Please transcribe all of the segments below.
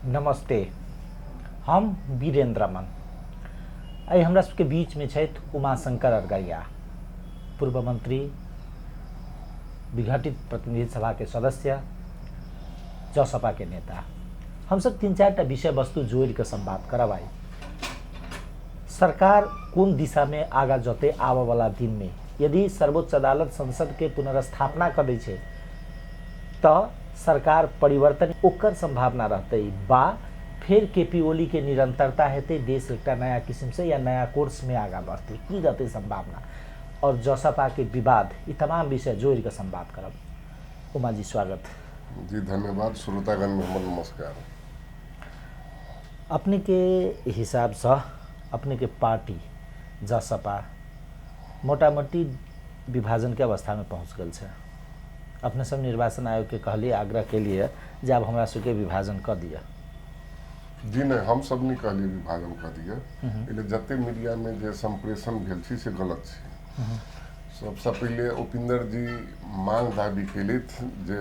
नमस्ते, हम वीरेंद्र रमन। एहि हमरा सबके बीचमे छथि उमाशंकर अरगरिया, पूर्व मंत्री, विघटित प्रतिनिधि सभाके सदस्य, जसपाके नेता। हमसब तीन चारि टा विषय वस्तु जोड़िकऽ संवाद करब आइ। सरकार कोन दिशामे आगाँ जतै आबऽवला दिनमे? यदि सर्वोच्च अदालत संसदके पुनर्स्थापना कऽ दै छै तऽ सरकार परिवर्तन ओकर सम्भावना रहतै बा फेर के पी ओलीके निरन्तरता हेतै, देश एकटा नया किसिमसँ या नया कोर्समे आगाँ बढ़तै, की रहतै सम्भावना? आओर जसपाके विवाद, ई तमाम विषय जोड़िकऽ संवाद करब। उमा जी, स्वागत। जी धन्यवाद। श्रोतागण में हमर नमस्कार। अपने के हिसाबसँ अपने के पार्टी जसपा मोटामोटी विभाजनके अवस्थामे पहुँच गेल छै। अपने सब निर्वाचन आयोगके कहलिए, आग्रह केलिए जे आब हमरा सबके विभाजन कऽ दिअ। जी नहि, हम सब नहि कहलिए विभाजन कऽ दिअ। एहि जते मीडियामे जे सम्प्रेषण भेल छै से गलत छै। सबसँ पहिले उपेंद्र जी मांग दाबी केलथि जे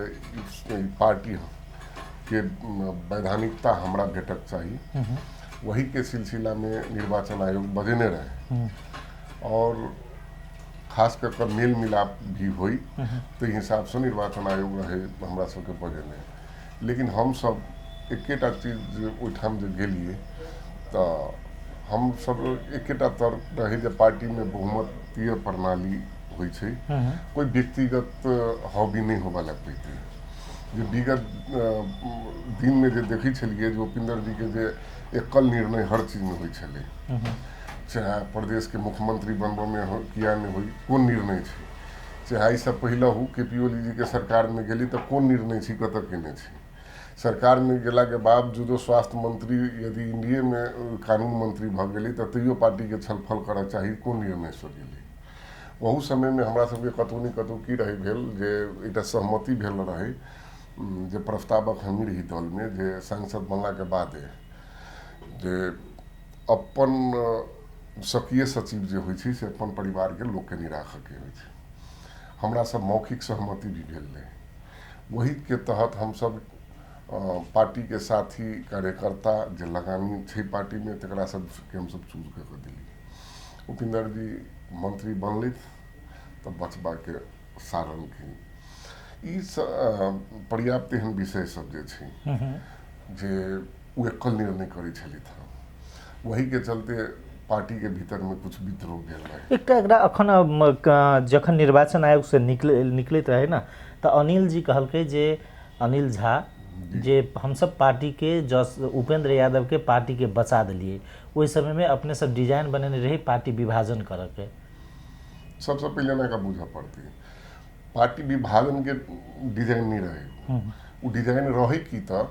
ई पार्टी के वैधानिकता हमरा भेटक चाही। वही के सिलसिलामे निर्वाचन आयोग बजेने रहे और खास कऽ कऽ मेल मिलाप भी होइ ताहि हिसाबसँ निर्वाचन आयोग रहे हमरा सबके बजेने। लेकिन हमसब एकेटा चीज जे ओहिठाम जे गेलियै तऽ हमसब एकेटा तर्क रहै जे पार्टीमे बहुमतीय प्रणाली होइ छै, कोइ व्यक्तिगत हॉबी नहि होबऽ लगतै। जे विगत दिनमे जे देखै छलियै जे उपेन्द्र जीके जे एकल निर्णय हर चीजमे होइ छलै, चाहे प्रदेशके मुख्यमंत्री बनबऽमे हो किया नहि होइ, कोन निर्णय छै, चाहे एहिसँ पहिलहु के पी ओली जीके सरकारमे गेली तऽ कोन निर्णय छी, कतऽ केने छै। सरकारमे गेलाके बावजूदो स्वास्थ्य मंत्री यदि इंडियेमे कानून मंत्री भऽ गेलै तऽ तैयो पार्टीके छलफल करऽ चाही, कोन निर्णयसँ गेलै। ओहू समयमे हमरा सबके कतहु ने कतहु की रहै भेल जे एकटा सहमति भेल रहै जे प्रस्तावक हमही रही दलमे जे सांसद बनलाके बादे जे अपन सक्रिय सचिव जे होइ छै से अपन परिवारके लोकके नहि राखऽके होइ छै। हमरा सब मौखिक सहमति भी भेल रहै, ओहीके तहत हमसब पार्टीके साथी कार्यकर्ता जे लगानी छै पार्टीमे तकरा सबके हमसब चूज कऽ कऽ देलियै। उपेन्द्र जी मंत्री बनलथि तऽ बचबाके सारलखिन। ई पर्याप्त एहन विषय सब जे छै जे ओ एकल निर्णय करै छलथि हँ, वहीके चलते पार्टीके भीतरमे कुछ विद्रोह भेल रहै। एकटा एकरा अखन जखन निर्वाचन आयोगसँ निकलैत रहै ने तऽ अनिल जी कहलकै जे अनिल झा जे हमसब पार्टीके जस उपेंद्र यादवके पार्टीके बचा देलियै। ओहि समयमे अपने सब डिजाइन बनेने रही पार्टी विभाजन करऽके। सबसँ पहिले ने एकरा बुझऽ पड़तै, पार्टी विभाजनके डिजाइन नहि रहै। ओ डिजाइन रहै की तऽ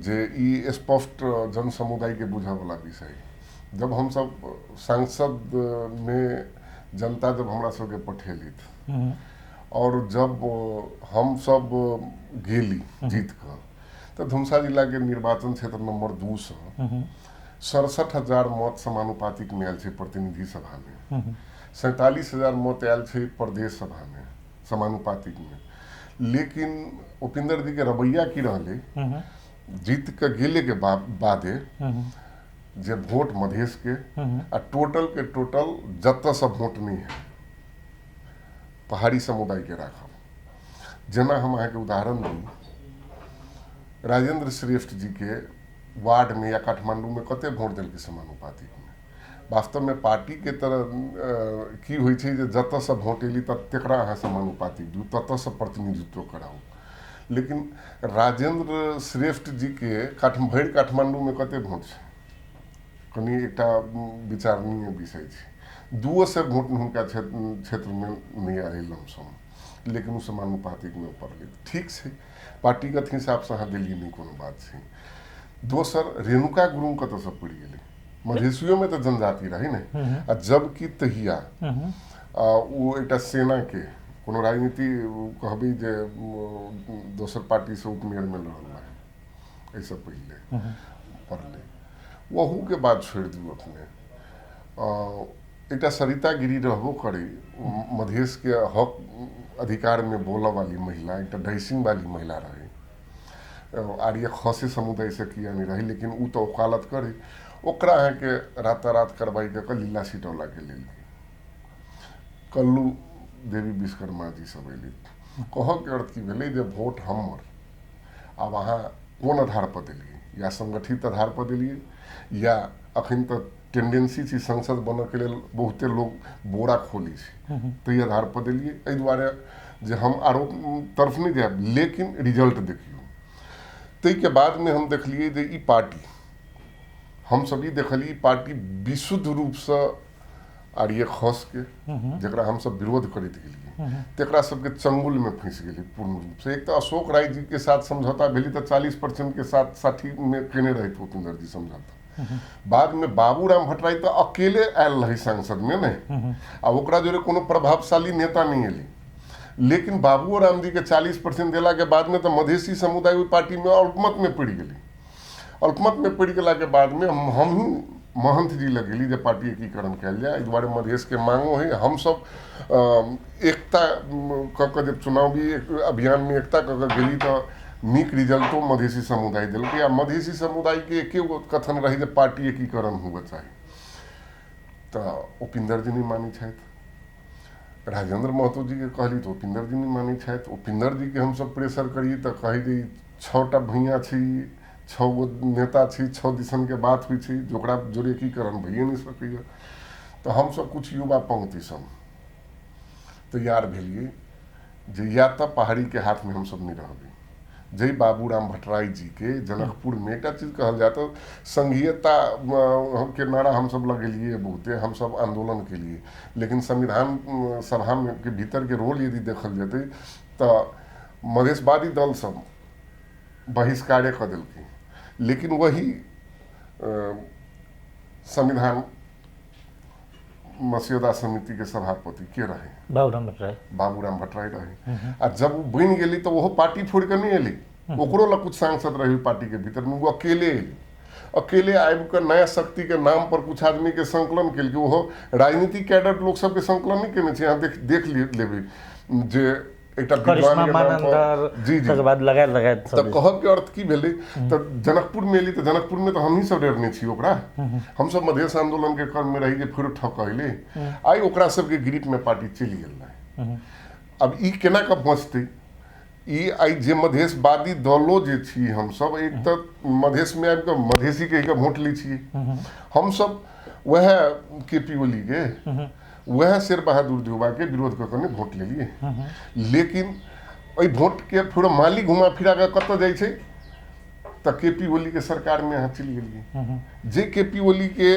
जे ई स्पष्ट जन समुदायके बुझऽवला विषय। जब हमसब सांसदमे जनता जब हमरा सबके पठेलथि और जब हमसब गेली जीत कऽ तऽ धुमसा जिलाके निर्वाचन क्षेत्र नंबर 2 सँ 67,000 मत समानुपातिकमे आयल छै प्रतिनिधि सभामे, 47,000 मत आयल छै प्रदेश सभामे समानुपातिकमे। लेकिन उपेंद्र जीके रवैया की रहलै, जीत कऽ गेलेके बादे जे वोट मधेशके आ टोटल के टोटल जतऽसँ वोट नहि है पहाड़ी समुदायके राखब। जेना हम अहाँके उदाहरण दी, राजेंद्र श्रेष्ठ जीके वार्डमे या काठमांडूमे कते वोट देलकै समानुपातिकमे। वास्तवमे पार्टीके तरह की होइ छै जे जतऽसँ वोट एली तऽ तकरा अहाँ समानुपातिक दियौ, ततऽसँ प्रतिनिधित्व कराउ। लेकिन राजेंद्र श्रेष्ठ जीके भरि काठमांडूमे कते वोट छै, कनि एकटा विचारणीय विषय छै। 200 वोट हुनका क्षेत्रमे नहि आयल लमसम, लेकिन ओ समानुपातिकमे पड़लै। ठीक छै, पार्टीगत हिसाबसँ अहाँ देलियै, नहि कोनो बात छै। दोसर रेणुका गुरुङ कतऽसँ पड़ि गेलै, मधेसियोमे तऽ जनजाति रहै ने। आ जबकि तहिया ओ एकटा सेनाके कोनो राजनीति कहबै जे दोसर पार्टीसँ उपमेयरमे लड़ल रहै, एहिसँ पहिले पड़लै। ओहूके बात छोड़ि दियौ अपने, एकटा सरिता गिरी रहबो करै, मधेशके हक अधिकारमे बोलऽ वाली महिला, एकटा ड्रेसिंग वाली महिला रहै। आर्य खसी समुदायसँ किया नहि रही, लेकिन ओ तऽ वकालत करै। ओकरा अहाँके रातारात कार्रवाई कऽ कऽ लीला सिटौलाके लेल कल्लू देवी विश्वकर्मा जी सब अयली। कहऽके अर्थ की भेलै जे वोट हमर, आब अहाँ कोन आधार पर देलियै, या संगठित आधार पर देलियै, या अखन तऽ टेंडेंसी छै संसद बनऽके लेल बहुते लोग बोरा खोलै छै, ताहि आधार पर देलियै। एहि दुआरे जे हम आरोप तरफ नहि जायब, लेकिन रिजल्ट देखियौ। ताहिके बादमे हम देखलियै जे ई पार्टी, हमसब ई देखलियै ई पार्टी विशुद्ध रूपसँ आर्य खसके जकरा हमसब विरोध करैत गेलियै तकरा सबके चंगुलमे फँसि गेलै पूर्ण रूपसँ। एक तऽ अशोक राय जीके साथ समझौता भेलै तऽ 40% के साथ 60मे केने रहथि उपेंद्र जी समझौता। बादमे बाबूराम भट्टराई तऽ अकेले आयल रहै सांसदमे ने, आ ओकरा जोरे कोनो प्रभावशाली नेता नहि एलै। लेकिन बाबूओ राम जी के 40% देलाके बादमे तऽ मधेसी समुदाय ओहि पार्टीमे अल्पमतमे पड़ि गेलै। अल्पमतमे पड़ि गेलाके बादमे हमहूँ महंत जी लग गेली जे पार्टी एकीकरण कयल जाय, एहि दुआरे मधेशके मांगो हइ। हमसब एकता कऽ कऽ जब चुनावी अभियानमे एकता कऽ कऽ गेली तऽ नीक रिजल्टो मधेसी समुदाय देलकै। आ मधेसी समुदायके एके गो कथन रहै जे पार्टी एकीकरण हुअ चाही। तऽ उपिन्दर जी नहि मानै छथि। राजेंद्र महतो जीके कहली तऽ उपिन्दर जी नहि मानै छथि। उपिन्दर जीके हमसब प्रेशर करियै तऽ कहै जे ई 6टा भैया छी, 6 गो नेता छी, 6 दिसनके बात होइ छै, जे ओकरा जोड़े एकीकरण भइए नहि सकैए। तऽ हमसब किछु युवा पंक्ति सब तैयार भेलियै जे या तऽ पहाड़ीके हाथमे हमसब नहि रहबै। जै बाबूराम भट्टराई जीके जनकपुरमे एकटा चीज कहल जाय तऽ संघीयता के नारा हमसब लगेलियै, बहुते हमसब आन्दोलन केलियै, लेकिन संविधान सभामे के भीतरके रोल यदि देखल जेतै तऽ मधेशवादी दल सब बहिष्कारे कऽ देलकै। लेकिन वही संविधान मस्यौदा समिति के सभापति के रहे? बाबूराम भट्टराई। बाबूराम भट्टराई रहे। आ जब ओ बनि गेली तऽ ओहो पार्टी फोड़ि कऽ नहि एली, ओकरो लग कुछ सांसद रहे पार्टी के भीतर में, वो अकेले एली। अकेले आबि कऽ नया शक्ति के नाम पर कुछ आदमी के संकलन केलकै। ओहो राजनीतिक कैडर लोक सबके संकलन नहि केने छै। अहाँ देख देख लेबै जे एकटा करिश्मा मानंदर जी जी तकर बाद लगायत लगायत तऽ कहब के अर्थ की भेलै तऽ जनकपुर मे एली तऽ जनकपुर मे तऽ हमही सब डरने छी ओकरा। हमसब मधेश आंदोलन के क्रम मे रही जे फेर ठकैले आइ ओकरा सबके ग्रिप मे पार्टी चलि गेल रहै। अब ई केना कऽ बचतै? ई आइ जे मधेशवादी दलो जे छी हमसब, एक तऽ मधेश मे आबि कऽ मधेसी कहि कऽ वोट लै छियै हमसब, वएह के पी ओली के वएह शेर बहादुर देउबाके विरोध कऽ कऽ नहि वोट लेलियै। लेकिन एहि वोटके फेरो माली घुमा फिरा कऽ कतऽ जाइ छै तऽ के पी ओलीके सरकारमे अहाँ चलि गेलियै। जे के पी ओलीके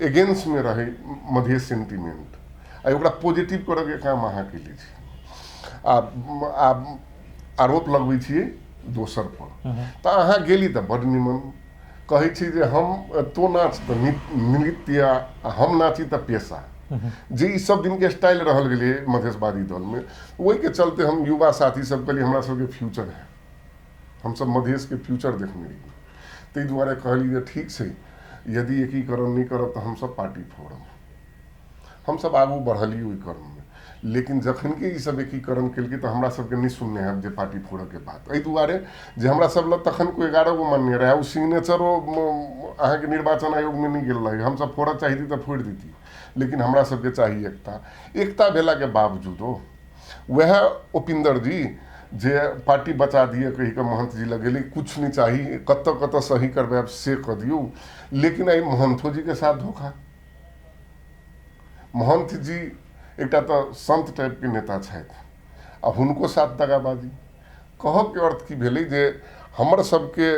एगेंस्टमे रहै मधेश सेंटिमेंट, आ ओकरा पॉजिटिव करऽके काम अहाँ केले छी। आ आरोप लगबै छियै दोसर पर। तऽ अहाँ गेली तऽ बड्ड निमन कहै छी जे हम तो नाच तऽ नृत्य आ हम नाची तऽ पेशा, जे ई सब दिनके स्टाइल रहल गेलै मधेशवादी दलमे। ओहिके चलते हम युवा साथी सब कहलियै हमरा सबके फ्यूचर है, हमसब मधेशके फ्यूचर देखने रहियै। ताहि दुआरे कहलियै जे ठीक छै, यदि एकीकरण नहि करब तऽ हमसब पार्टी फोड़ब। हमसब आगू बढ़लियै ओहि क्रममे। लेकिन जखन कि ई सब एकीकरण केलकै तऽ हमरा सबके नहि सुनने हैब जे पार्टी फोड़ऽके बात। एहि दुआरे जे हमरा सब लग तखन कोइ 11 गो मान्य रहै, ओ सिग्नेचरो अहाँके निर्वाचन आयोगमे नहि गेल रहै। हमसब फोड़ऽ चाहिती तऽ फोड़ि दैती, लेकिन हमरा सबके चाही एकता। एकता भेलाके बावजूदो वएह उपिन्दर जी जे पार्टी बचा दिअ कहि कऽ महंत जी लग गेलै, किछु नहि चाही, कतऽ कतऽ सही करबायब से कऽ दियौ। लेकिन एहि महंथो जीके साथ धोखा। महंत जी एकटा तऽ संत टाइपके नेता छथि आ हुनको साथ दगाबाजी। कहऽके अर्थ की भेलै जे हमर सबके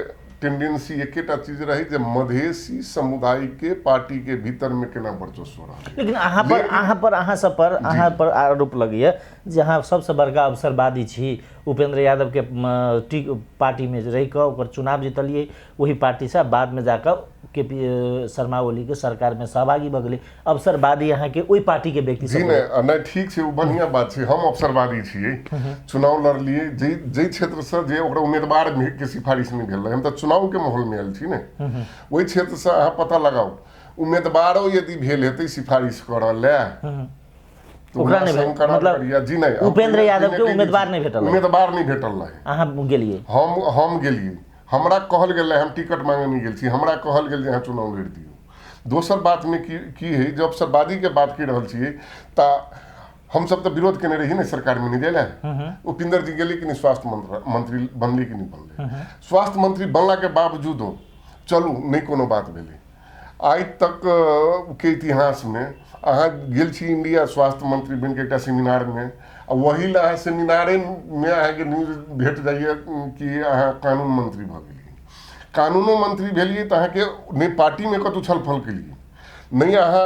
टेंडेंसी एकेटा चीज रहै जे मधेसी समुदायके पार्टीके भीतरमे केना वर्चस्व रहलै। लेकिन अहाँ पर अहाँ पर अहाँ सब पर अहाँ पर आरोप लगैए जे अहाँ सबसँ बड़का अवसरवादी छी। उपेंद्र यादवके पार्टीमे रहि कऽ ओकर चुनाव जीतलियै ओही पार्टीसँ, बादमे जाकऽ के पी शर्मा ओलीके सरकारमे सहभागी भऽ गेलै। अवसरवादी अहाँके ओहि पार्टीके व्यक्ति जी नहि नहि, ठीक छै, ओ बढ़िआँ बात छै। हम अवसरवादी छियै, चुनाव लड़लियै जाहि जाहि क्षेत्रसँ जे ओकरा उम्मीदवार के सिफारिश नहि भेल रहै, हम तऽ चुनावके माहौलमे आयल छी ने, ओहि क्षेत्रसँ अहाँ पता लगाउ उम्मीदवारो यदि भेल हेतै सिफारिश करऽ लए ओकरा नहि भेटल, मतलब जी नहि, उपेंद्र यादव के उम्मीदवार नहि भेटल, उम्मीदवार नहि भेटल रहै। अहाँ गेलियै? हम गेलियै। हमरा कहल गेल रहै, हम टिकट मांगे नहि गेल छी, हमरा कहल गेल जे अहाँ चुनाव लड़ि दियौ। दोसर बातमे की की हइ, जब अवसरवादीके बात कहि रहल छियै तऽ हमसब तऽ विरोध केने रही ने सरकारमे नहि जाय लए। उपिंदर जी गेलै कि नहि स्वास्थ्य मंत्री बनलै कि नहि बनलै? स्वास्थ्य मंत्री बनलाके बावजूदो चलू नहि कोनो बात भेलै। आइ तक के इतिहासमे अहाँ गेल छी इंडिया स्वास्थ्य मंत्री बनिके एकटा सेमिनारमे, आ वही लए अहाँ सेमिनारेमे अहाँके न्यूज भेट जाइए कि अहाँ कानून मंत्री भऽ गेलियै। कानूनो मंत्री भेलियै तऽ अहाँके नहि पार्टीमे कतहु छलफल केलियै, नहि अहाँ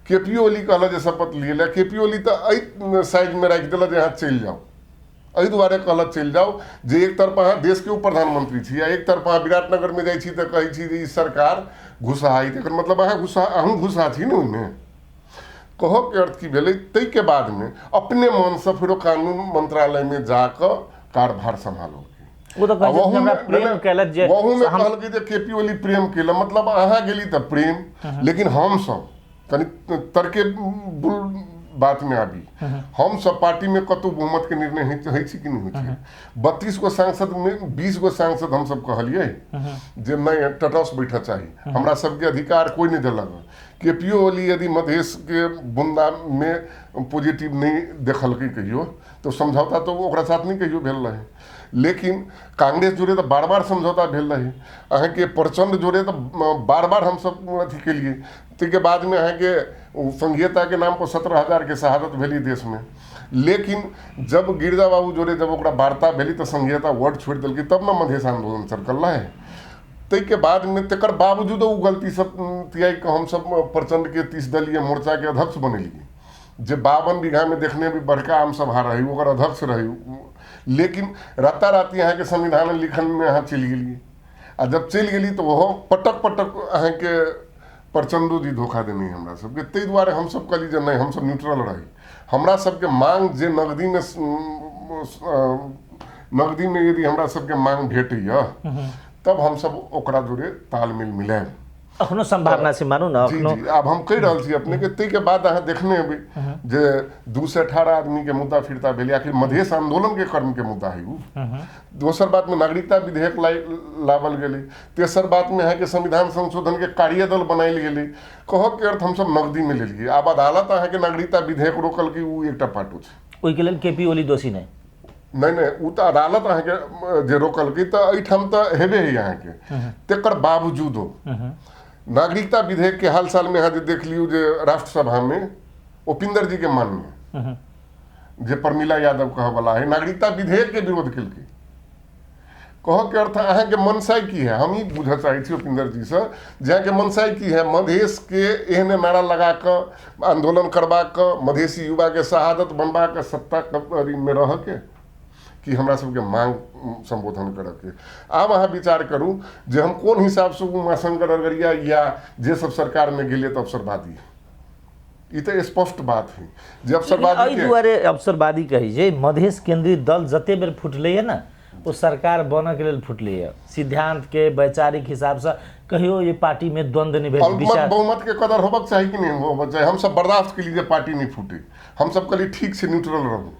के पी ओली कहलक जे शपथ लियै लए, के पी ओली तऽ एहि साइडमे राखि देलक जे अहाँ चलि जाउ। एहि दुआरे कहलक चलि जाउ जे एक तरफ अहाँ देशके उप प्रधानमंत्री छी आ एक तरफ अहाँ विराटनगरमे जाइ छी तऽ कहै छी जे ई सरकार घुसहा है, तकर मतलब अहाँ घुसा, अहूँ घुसा छी ने ओहिमे। कहऽके अर्थ की भेलै, ताहिके बादमे अपने मनसँ फेरो कानून मंत्रालयमे जाकऽ कार्यभार सम्हाललकै। ओ तऽ कहै छथिन हमरा प्रेम केलक जे ओहूमे कहलकै जे के पी ओली प्रेम केलक, मतलब अहाँ गेली तऽ प्रेम, लेकिन हमसब कनि तर्के बुल बातमे आबी, हमसब पार्टीमे कतहु बहुमतके निर्णय होइ छै कि नहि होइ छै? 32 गो सांसदमे 20 गो सांसद हमसब कहलियै जे नहि तटस्थ बैठऽ चाही, हमरा सबके अधिकार कोइ नहि देलक। के पी ओ ओली यदि मधेशके बुन्दामे पॉजिटिव नहि देखलकै कहियो तऽ समझौता तऽ ओकरा साथ नहि कहियो भेल रहै, लेकिन कांग्रेस जोड़े तऽ बार बार समझौता भेल रहै, अहाँके प्रचण्ड जोड़े तऽ बार बार हमसब अथी केलियै। ताहिके बादमे अहाँके संघीयताके नामपर 17,000के शहादत भेली देशमे, लेकिन जब गिरिजा बाबू जोड़े जब ओकरा वार्ता भेली तऽ संघीयता वर्ड छोड़ि देलकै, तब ने मधेश आन्दोलन सरकल रहै। ताहिके बादमे तकर बावजूदो ओ गलती सब त्यागि कऽ हमसब प्रचण्डके 30 दलीय मोर्चाके अध्यक्ष बनेलियै, जे 52 बीघामे देखने भी बड़का आम सभा रहै ओकर अध्यक्ष रहै, लेकिन राताराती अहाँके संविधान लिखनमे अहाँ चलि गेलियै, आ जब चलि गेली तऽ ओहो पटक पटक अहाँके प्रचण्डो जी धोखा देने हमरा सबके। ताहि दुआरे हमसब कहली जे नहि, हमसब न्यूट्रल रही, हमरा सबके मांग जे नगदीमे नगदीमे यदि हमरा सबके मांग भेटैए तब हमसब ओकरा जोड़े तालमेल मिलायब। अखनो संभावना छै मानू ने अखनो। जी, आब हम कहि रहल छी अपने के। ताहिके बाद अहाँ देखने हेबै जे 218 आदमी के मुद्दा फिरता भेलै, आखिर मधेश आंदोलन के कर्म के मुद्दा है उ। दोसर बात में नागरिकता विधेयक लावल गेलै। तेसर बात में अहाँके संविधान संशोधन के कार्यदल बनायल गेलै। कहऽ के अर्थ हमसब नगदी में लेलियै। आब अदालत अहाँके नागरिकता विधेयक रोकल कि उ एकटा पाटो छै। ओहिके लेल के पी ओली दोषी नहि? नहि नहि, ओ तऽ अदालत अहाँके जे रोकलकै तऽ एहिठाम तऽ हेबे है अहाँके। तकर बावजूदो नागरिकता विधेयक के हाल सालमे अहाँ जे देख लियौ जे राष्ट्रसभामे उपिंदर जी के माननीय जे प्रमिला यादव कहऽवला है नागरिकता विधेयक के विरोध केलकै। कहऽके अर्थ अहाँके मनसाय की है, हम ई बुझऽ चाहै छी उपिंदर जीसँ जे अहाँके मनसाय की है। मधेशके एहने नारा लगा कऽ आन्दोलन करबाक, मधेशी युवाके शहादत बनबाक, सत्ता मे रहऽके कि हमरा सबके मांग सम्बोधन करऽके। आब अहाँ विचार करू जे हम कोन हिसाबसँ उमाशंकर अरगरिया या जे सब सरकारमे गेलै तऽ अवसरवादी, ई तऽ स्पष्ट बात है जे अवसरवादी। एहि दुआरे अवसरवादी कहै छै, मधेश केंद्रित दल जते बेर फुटलैए ने ओ सरकार बनऽके लेल फुटलैए, सिद्धान्तके वैचारिक हिसाबसँ कहियो ये पार्टीमे द्वंद्व नहि भेल। अल्पमत बहुमतके कदर होबक चाही कि नहि होबक चाही? हमसब बर्दाश्त केली जे पार्टी नहि फूटे, हमसब कहली ठीक छै न्यूट्रल रहू,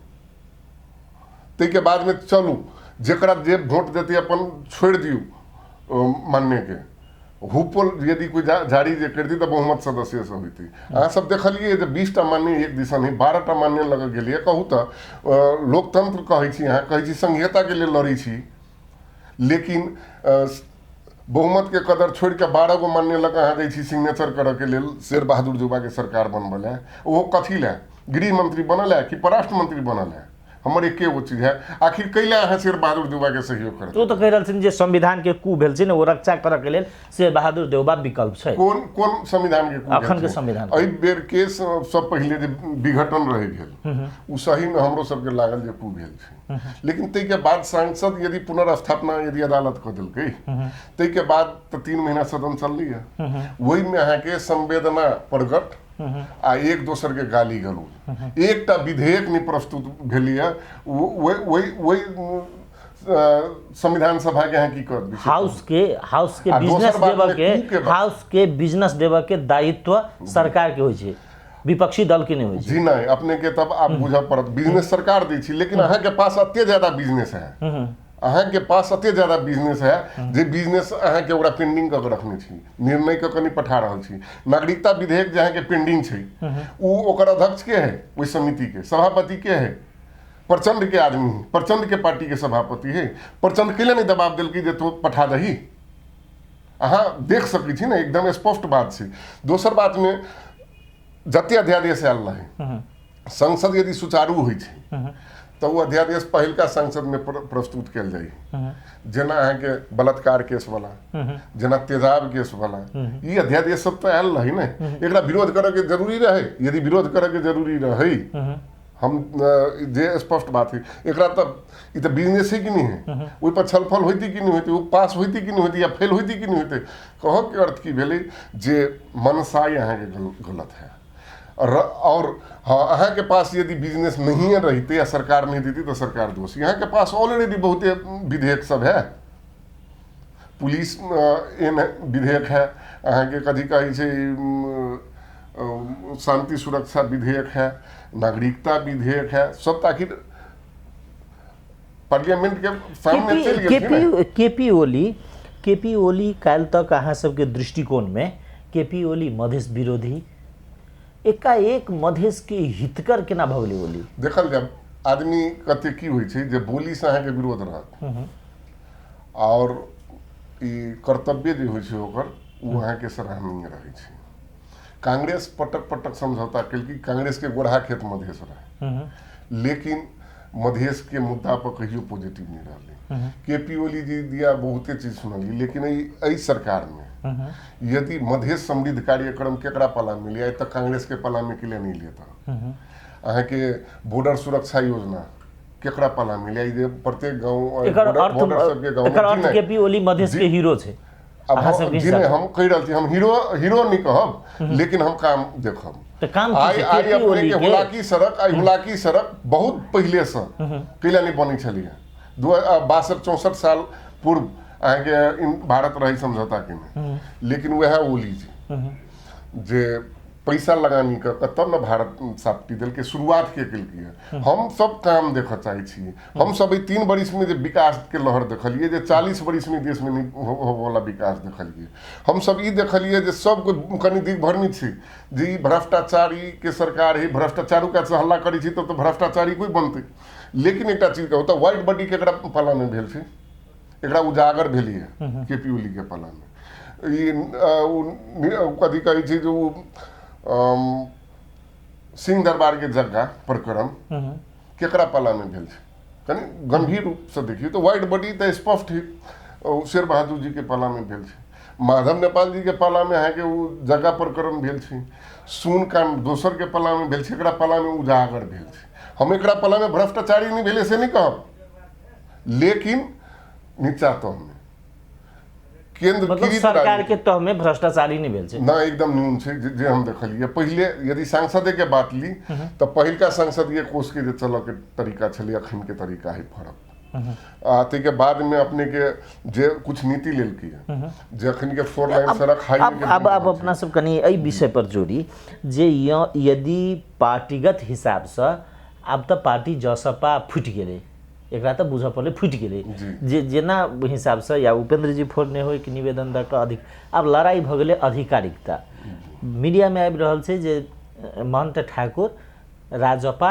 ताहिके बादमे चलू जकरा जे वोट देतै अपन छोड़ि दियौ मान्यके हुपोल यदि कोइ जारी जे करतै तऽ बहुमत सदस्यसँ होइतै। अहाँ सब देखलियै जे 20टा मान्य एक दिसन है, 12टा मान्य लग गेलियै। कहू तऽ लोकतंत्र कहै छी अहाँ, कहै छी संघीयताके लेल लड़ै छी, लेकिन बहुमतके कदर छोड़ि कऽ 12 गो मान्य लग अहाँ जाइ छी सिग्नेचर करऽके लेल शेर बहादुर देउबाके सरकार बनबै लए। ओहो कथी लए? गृह मंत्री बनल है कि परराष्ट्र मंत्री बनल है? हमर एके गो चीज है, आखिर कैला अहाँ शेर बहादुर देउबा के सहयोग करत? ओ तऽ कहि रहल छथिन जे संविधान के कू भेल छै ने, ओ रक्षा करऽ के लेल शेर बहादुर देउबा विकल्प छै। कोन कोन संविधान के कू भेल अखन के छै? संविधान एहि बेर के सब पहिले जे विघटन रहि गेल ओ सही में हमरो सबके लागल जे कू भेल छै, लेकिन ताहिके बाद सांसद यदि पुनर्स्थापना यदि अदालत कऽ देलकै ताहिके बाद तऽ 3 महीना सदन चललैए, ओहिमे अहाँके संवेदना प्रकट आ एक दोसर के गाली गलौज, एकटा विधेयक नहि प्रस्तुत भेलैए। ओहि ओहि संविधान सभा के अहाँ की कर हाउस के बिजनेस देबऽ के, हाउस के बिजनेस देबऽ के दायित्व सरकार के होइ छै, विपक्षी दल के नहि होइ छै। जी नहि, अपने के तब आब बुझऽ पड़त, बिजनेस सरकार दै छै, लेकिन अहाँ के पास अते ज्यादा बिजनेस है। अहाँके पास एते ज्यादा बिजनेस है जे बिजनेस अहाँके ओकरा पेंडिंग कऽ के रखने छी, निर्णय कऽ के नहि पठा रहल छी। नागरिकता विधेयक जे अहाँके पेंडिंग छै, ओ ओकर अध्यक्ष के है, ओहि समिति के सभापति के है, प्रचंड के आदमी है, प्रचंड के पार्टी के सभापति है। प्रचंड कैले नहि दबाव देलकै जे तू पठा दही? अहाँ देख सकै छी ने, एकदम स्पष्ट बात छै। दोसर बातमे जते अध्यादेश आयल रहै, संसद यदि सुचारू होइ छै तऽ ओ अध्यादेश पहिलका संसदमे प्रस्तुत कयल जाइ, जेना अहाँके बलात्कार केसवला, जेना तेजाब केसवला, ई अध्यादेश सब तऽ आयल रहै ने। एकरा विरोध करऽके जरूरी रहै? यदि विरोध करऽके जरूरी रहै, हम जे स्पष्ट बात है, एकरा तऽ ई तऽ बिजनेस है कि नहीं है, ओहि पर छलफल होइती कि नहीं होइती, ओ पास होइती कि नहीं होइती या फेल होइती कि नहीं होइती? कहऽके अर्थ की भेलै जे मनसाई अहाँके गलत है। और हाँ, अहाँके पास यदि बिजनेस नहिए रहितै या सरकार नहि देती तऽ सरकार दोषी। अहाँके पास ऑलरेडी बहुते विधेयक सब है, पुलिस एहन विधेयक है, अहाँके कथी कहै छै, शान्ति सुरक्षा विधेयक है, नागरिकता विधेयक है, सब तऽ आखिर पार्लियामेंट के सामने चलि गेलखिन ने। केपी ओली, केपी ओली काल्हि तक अहाँ सबके दृष्टिकोणमे केपी ओली मधेश विरोधी, एकाएक मधेश के हितकर केना भऽ गेलै ओली? देखल जाय आदमी कते की होइ छै जे बोलीसँ अहाँके विरोध रहत आओर ई कर्तव्य जे होइ छै ओकर, ओ अहाँके सराहनीय रहै छै। कांग्रेस पटक पटक समझौता केलकै, कांग्रेस के गोरहा खेत मधेश रहै, लेकिन मधेश के मुद्दा पर कहियो पॉजिटिव नहीं रहलै। के पी ओली जी दिया बहुते चीज सुनलियै, लेकिन एहि सरकार में यदि मधेश समृद्ध कार्यक्रम केकरा पाला मिली? आइ तक कांग्रेस के पाला में के लिए नहीं लेता। अहाँके बॉर्डर सुरक्षा योजना केकरा पाला मिली? आइ जे प्रत्येक गाँव एकर अर्थ बॉर्डर सबके गाँव एकर अर्थ के पी ओली मधेश के हीरो छै अब अहाँ सबके जी नहीं, हिसाब हम कहि रहल छी, हम हीरो हीरो नहीं कहब, लेकिन हम काम देखब। तऽ काम की आइ छै आइ केपी अपने ओली के के? हुलाकी सड़क, आइ हुलाकी सड़क बहुत पहिले से कैला नहि बनै छलैए? 62-64 साल पूर्व अहाँके भारत रहै समझौता केने, लेकिन वएह ओली जी जे पैसा लगानी कऽ के तब ने भारत सापटी देलकै। शुरुआत के केलकै? हम सब काम देखऽ चाहै छियै। हम सब एहि 3 बरिसमे जे विकासके लहर देखलियै, जे 40 बरिसमे देशमे नहि होबऽवला विकास देखलियै, हम सब ई देखलियै जे सब कोइ कनि दिग्भ्रमित छै जे ई भ्रष्टाचारीके सरकार है, भ्रष्टाचारू कातसँ हल्ला करै छै तब तऽ भ्रष्टाचारी कोइ बनतै। लेकिन एकटा चीज कहू तऽ वाइट बॉडी केकरा पालामे भेल छै? एकरा उजागर भेलैए के पी ओलीके पालामे। ई कथी कहै छै जे ओ सिंह दरबारके जग्गा प्रकरण केकरा पालामे भेल छै? कनि गंभीर रूपसँ देखियौ तऽ वाइट बॉडी तऽ स्पष्ट है, ओ शेर बहादुर जीके पालामे भेल छै। माधव नेपाल जीके पालामे अहाँके ओ जग्गा प्रकरण भेल छै। सुन काण्ड दोसरके पालामे भेल छै, एकरा पालामे उजागर भेल छै। हम एकरा पालामे भ्रष्टाचारी नहि भेलै से नहि कहब, लेकिन नीचा तहमे केंद्र मतलब सरकार के तहमे भ्रष्टाचारी नहि भेल छै ना, एकदम न्यून छै जे हम देखलियै। पहिले यदि सांसदे के बात ली तऽ पहिलका संसदीय कोष के जे चलऽ के तरीका छलै, अखन के तरीका है फरक। आ ताहिके बादमे अपने के जे कुछ नीति लेलकै जे अखन के 4 लाइन सड़क हाईवे के अब अब अपना सब कनि एहि विषय पर जोड़ी जे यदि पार्टीगत हिसाबसँ आब तऽ पार्टी जसपा फुटि गेलै, एकरा तऽ बुझऽ पड़लै फुटि गेलै, जे जेना हिसाबसँ या उपेंद्र जी फोड़ने होइ कि निवेदन दऽ कऽ अधिक आब लड़ाइ भऽ गेलै आधिकारिकता। मीडियामे आबि रहल छै जे महन्त ठाकुर राजपा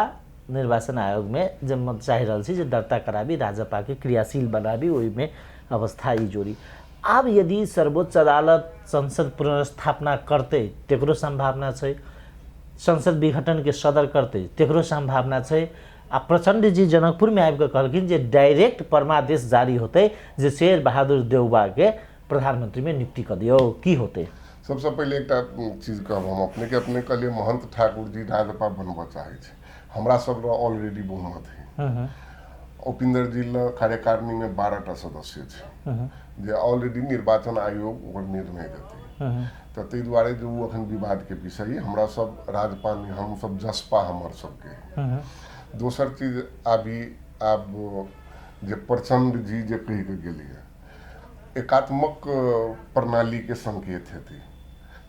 निर्वाचन आयोगमे जे चाहि रहल छै जे दर्ता कराबी, राजपाके क्रियाशील बनाबी, ओहिमे अवस्था ई जोड़ी। आब यदि सर्वोच्च अदालत संसद पुनर्स्थापना करतै तेकरो सम्भावना छै, संसद विघटनके सदर करतै तेकरो सम्भावना छै। आ प्रचण्ड जी जनकपुरमे आबि कऽ कहलखिन जे डायरेक्ट परमादेश जारी होतै जे शेर बहादुर देउबाके प्रधानमन्त्रीमे नियुक्ति कऽ दियौ, की होतै? सबसँ पहिले एकटा चीज कहब हम अपनेके, अपने कहलियै महंत ठाकुर जी राजपा बनबऽ चाहै छै, हमरा सब लग ऑलरेडी बहुमत है। उपेंद्र जी लग कार्यकारिणीमे 12टा सदस्य छै जे ऑलरेडी निर्वाचन आयोग ओकर निर्णय देतै, तऽ ताहि दुआरे जे ओ अखन विवादके विषय। हमरा सब राजपा नहि, हम सब जसपा हमर सबके। दोसर चीज अभी आब जे प्रचण्ड जी जे कहि कऽ गेलियै एकात्मक प्रणालीके संकेत हेतै,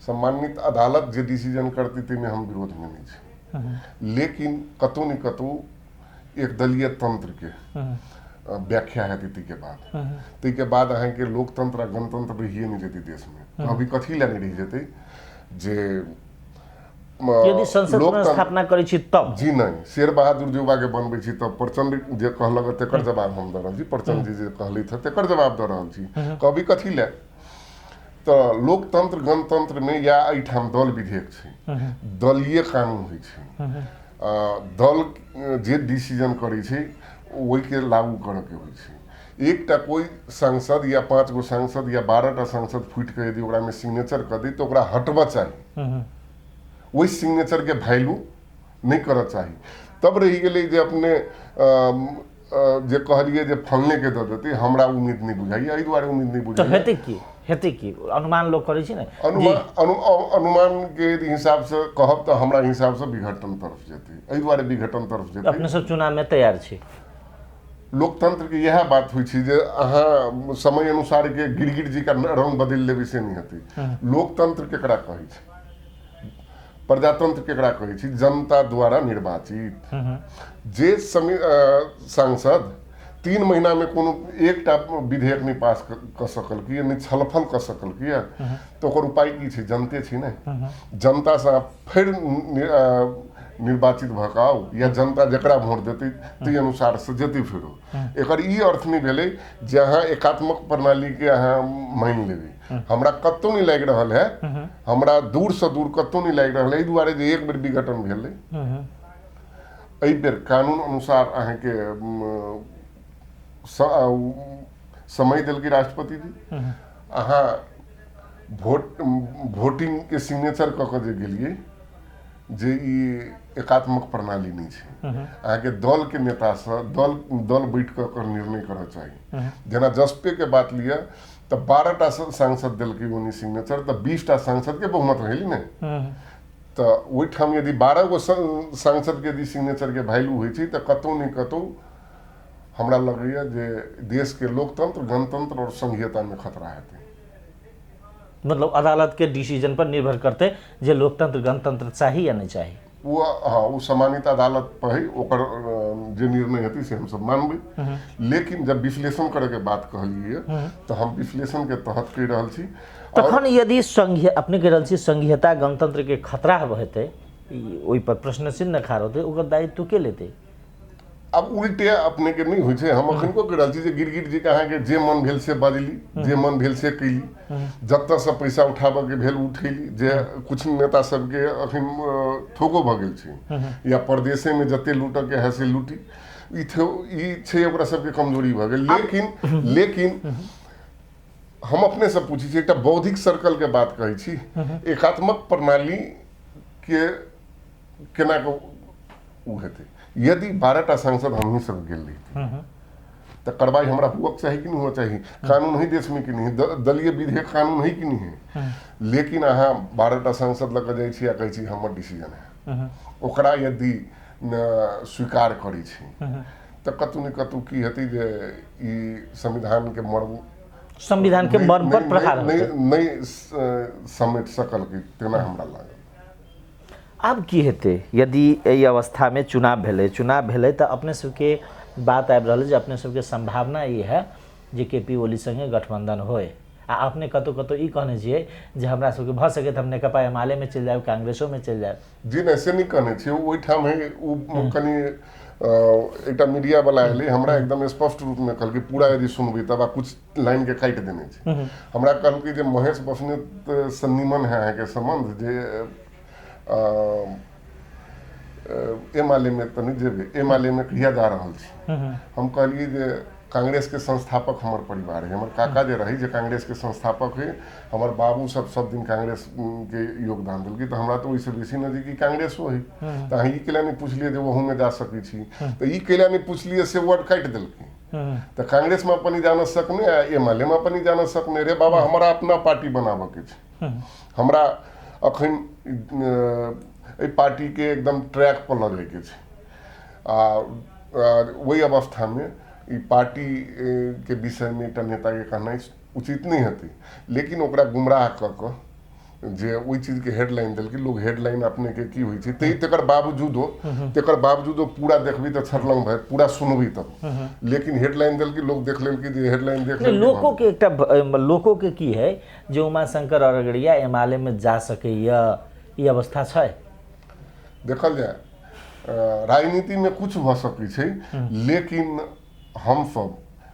सम्मानित अदालत जे डिसीजन करतै ताहिमे हम विरोधमे नहि छी, लेकिन कतहु ने कतहु एकदलीय तंत्रके व्याख्या हेतै ताहिके बाद। ताहिके बाद अहाँके लोकतंत्र आ गणतंत्र रहिए नहि जेतै देशमे। अभी कथी लए नहि रहि जेतै जे यदि संसद पुनर्स्थापना करै छी तब? जी नहि, शेर बहादुर देउबाके बनबै छी तब प्रचंड जे कहलक तेकर जवाब हम दऽ रहल छी, प्रचंड जी जे कहलथि तेकर जवाब दऽ रहल छी। कभी कथी लए तऽ लोकतंत्र गणतंत्रमे या एहिठाम दल विधेयक छै, दलीय कानून होइ छै, दल जे डिसीजन करै छै ओहिके लागू करऽके होइ छै। एकटा कोइ सांसद या 5 गो सांसद या 12टा सांसद फूटि कऽ यदि ओकरामे सिग्नेचर कऽ दै तऽ ओकरा हटबऽ चाही, ओहि सिग्नेचरके वैल्यू नहि करऽ चाही। तब रहि गेलै जे अपने जे कहलियै जे फलनेके दऽ देतै, हमरा उम्मीद नहि बुझाइए। एहि दुआरे उम्मीद नहि बुझाइए। हेतै की, हेतै की अनुमान लोक करै छै ने? अनुमानके हिसाबसँ कहब तऽ हमरा हिसाबसँ विघटन तरफ जेतै। एहि दुआरे विघटन तरफ जेतै, अपने सब चुनावमे तैयार छी। लोकतंत्रके इएह बात होइ छै जे अहाँ समय अनुसारके गिरगिट जी का रंग बदलि लेबै से नहि हेतै। लोकतंत्र केकरा कहै छै, प्रजातंत्र केकरा कहै छै? जनता द्वारा निर्वाचित जे सांसद 3 महीनामे कोनो एकटा विधेयक नहि पास कऽ सकलकै, नहि छलफल कऽ सकलकै, तऽ ओकर उपाय की छै? जनते छै ने। जनतासँ फेर निर्वाचित भऽ कऽ आउ या जनता जकरा वोट देतै ताहि अनुसारसँ जेतै फेरो। एकर ई अर्थ नहि भेलै जे अहाँ एकात्मक प्रणालीके अहाँ मानि लेबै। हमरा कतहु नहि लागि रहल है, हमरा दूरसँ दूर कतहु नहि लागि रहल है। एहि दुआरे जे एक बेर विघटन भेलै, एहि बेर कानून अनुसार अहाँके समय देलकै राष्ट्रपति जी, अहाँ वोटिंगके सिग्नेचर कऽ कऽ जे गेलियै जे ई एकात्मक प्रणाली नहि छै। अहाँके दलके नेतासँ दल बैठ कऽ ओकर निर्णय करऽ चाही। जेना जसपेके बात लिअ तऽ 12टा सांसद देलकै ओनी सिग्नेचर, तऽ 20टा सांसदके बहुमत भेल ने। तऽ ओहिठाम यदि 12 गो सांसदके यदि सिग्नेचरके वैल्यू होइ छै तऽ कतहु ने कतहु हमरा लगैए जे देशके लोकतंत्र, गणतंत्र आओर संघीयतामे खतरा हेतै। मतलब अदालत के डिसीजन पर निर्भर करते जे लोकतंत्र गणतंत्र चाही या नहीं चाही। वो हाँ, वो सम्मानित अदालत पर है, ओकर जे निर्णय हेतै से हमसब मानबै। लेकिन जब विश्लेषण करे के बात कहलियै तऽ हम विश्लेषण के तहत कहि रहल छी। तखन यदि संघीय अपने कहि रहल छी संघीयता गणतंत्र के खतरा हेतै, ओहि पर प्रश्न चिन्ह खाड़ होतै, ओकर दायित्व के लेतै? आब उल्टे अपने के नहि होइ छै। हम अखनको कहि रहल छी जे गिरगिट जी के अहाँके जे मन भेल से बजली, जे मन भेल से कैली, जतऽसँ पैसा उठाबऽके भेल उठेली। जे कुछ नेता सबके अखन थोको भऽ गेल छै या परदेशेमे जते लूटऽके है से लूटी, ई छै ओकरा सबके कमजोरी भऽ गेल। लेकिन लेकिन हम अपनेसँ पूछै छी, एकटा बौद्धिक सर्कलके बात कहै छी, एकात्मक प्रणालीके केना कऽ ओ हेतै? यदि 12टा सांसद हमही सब गेल रहिती तऽ कार्रवाई हमरा हुअक चाही कि नहि हुअ चाही? कानून है देशमे कि नहि? दलीय विधेयक कानून है कि नहि है? लेकिन अहाँ 12टा सांसद लऽ कऽ जाइ छी आ कहै छी हमर डिसीजन है, ओकरा यदि स्वीकार करै छी तऽ कतहु ने कतहु की हेतै जे ई संविधानके मर्म, संविधानके मर्म पर प्रहार नहि समेट सकल तेना हमरा लागल। आब की हेतै यदि एहि अवस्थामे चुनाव भेलै? चुनाव भेलै तऽ अपने सबके बात आबि रहल जे अपने सबके सम्भावना ई है जे के पी ओली सङ्गे गठबन्धन होय, आ अपने कतहु कतहु ई कहने छियै जे हमरा सबके भऽ सकैत हम नेकपा एमालेमे चलि जायब, कांग्रेसोमे चलि जायब। जी नहि, से नहि कहने छियै। ओहिठाम है ओ कनि एकटा मीडिया वाला एलै, हमरा एकदम स्पष्ट रूपमे कहलकै, पूरा यदि सुनबै तब आ कुछ लाइनके काटि देने छै। हमरा कहलकै जे महेश बस्नेत से निमन है अहाँके सम्बन्ध, जे एमालेमे तऽ नहि जेबै, एमालेमे कहिया जा रहल छी? हम कहलियै जे कांग्रेसके संस्थापक हमर परिवार है, हमर काका जे रहै जे कांग्रेसके संस्थापक है, हमर बाबू सब सब दिन कांग्रेसके योगदान देलकै, तऽ हमरा तऽ ओहिसँ बेसी नजदीकी कांग्रेसो है। तऽ अहाँ ई कैला नहि पुछलियै जे ओहूमे जा सकै छी? तऽ ई कैला नहि पुछलियै से वर्ड काटि देलकै। तऽ कांग्रेसमे अपन जान सकने आ एमालेमे अपन जान सकने। रे बाबा, हमरा अपना पार्टी बनाबऽके छै, हमरा अखन एहि पार्टीके एकदम ट्रैक पर लऽ जाइके छै। आ ओहि अवस्थामे ई पार्टीके विषयमे एकटा नेताके कहनाइ उचित नहि हेतै, लेकिन ओकरा गुमराह कऽ कऽ जे ओहि चीजके हेडलाइन देलकै। लोग हेडलाइन अपनेके की होइ छै तै तेकर बावजूदो पूरा देखबी तऽ छरलंग भाई, पूरा सुनबी तब, लेकिन हेडलाइन देलकै, लोग देख लेलकै जे हेडलाइन देख नहि, लेलकै। लोको के एकटा लोको के की है जे उमाशंकर अरगड़िया एमाले में जा सकैया, ई अवस्था छै? देखल जाय, राजनीतिमे कुछ भऽ सकै छै, लेकिन हमसब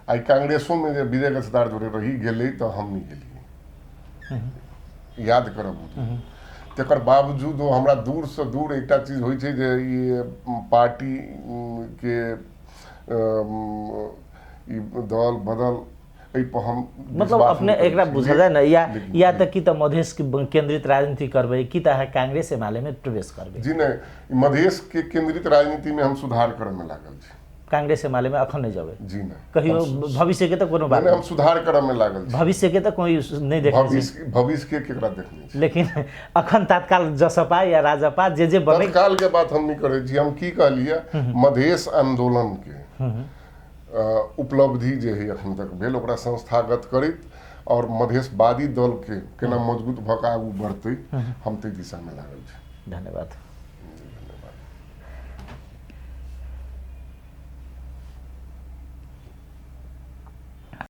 आइ कांग्रेसोमे जे विजय गच्छदार जोड़े रही गेलै तऽ हम नहि गेलियै, याद करब ओ दिन। तकर बावजूदो हमरा दूरसँ दूर एकटा चीज होइ छै जे ई पार्टी के ई दल बदल एहि पर हम मतलब विश्वास अपने नहि करै एकरा छी। बुझल जाय ने, या या तऽ की तऽ मधेश के केंद्रित राजनीति करबै की तऽ अहाँ कांग्रेस एमाले में प्रवेश करबै? जी नहि, मधेश के केंद्रित राजनीति में हम सुधार करऽ में लागल छी। कांग्रेस एमाले में अखन नहि जेबै? जी नहि। कहियो भविष्य के तऽ कोनो बात नहि, हम सुधार करऽ में लागल छी। भविष्य के तऽ कोई नहि देखने छी। भविष्य, भविष्य के केकरा देखने छी? लेकिन अखन तात्काल जसपा या राजपा जे जे बने। तत्काल के बात हम नहि करै छी। हम की कहलियै, मधेश आंदोलन के उपलब्धि जे है अखन तक भेल, ओकरा संस्थागत करैत और मधेशवादी दल के केना मजबूत भऽ कऽ आगू बढ़तै, हम ताहि दिशा में लागल छी। धन्यवाद।